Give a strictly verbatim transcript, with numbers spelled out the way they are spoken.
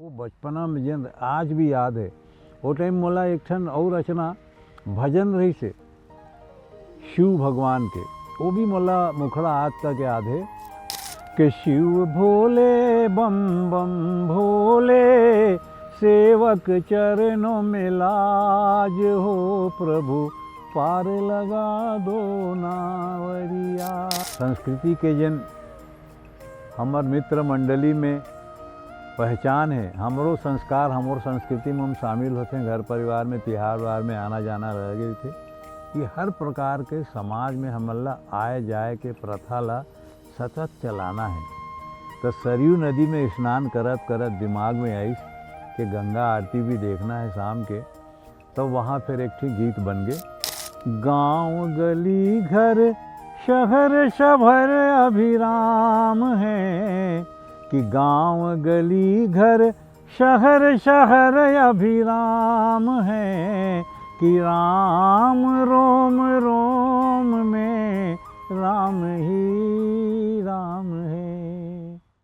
वो बचपना में जेन आज भी याद हे। वो टाइम मोला एक ठन अउ रचना भजन रहिस हे शिव भगवान के, वो भी मोला मुखड़ा आज तक याद हे। कि शिव भोले बम बम भोले, सेवक चरणों में लाज हो प्रभु, पार लगा दो नावरिया। संस्कृति के जेन हमर मित्र मंडली में पहचान हे, हमरो संस्कार, हमरो संस्कृति में हम शामिल होथें, घर परिवार में, तिहार वार में आना जाना रह गए थे। ये हर प्रकार के समाज में हमन ला आए जाए के प्रथा ला सतत चलाना हे। तो सरयू नदी में स्नान करत करत दिमाग में आइस कि गंगा आरती भी देखना हे शाम के। तो वहाँ फिर एक ठे गीत बन गे। गांव गली घर शहर शभर अभिराम हे, कि गांव गली घर शहर शहर अभिराम हे, कि राम रोम रोम में राम ही राम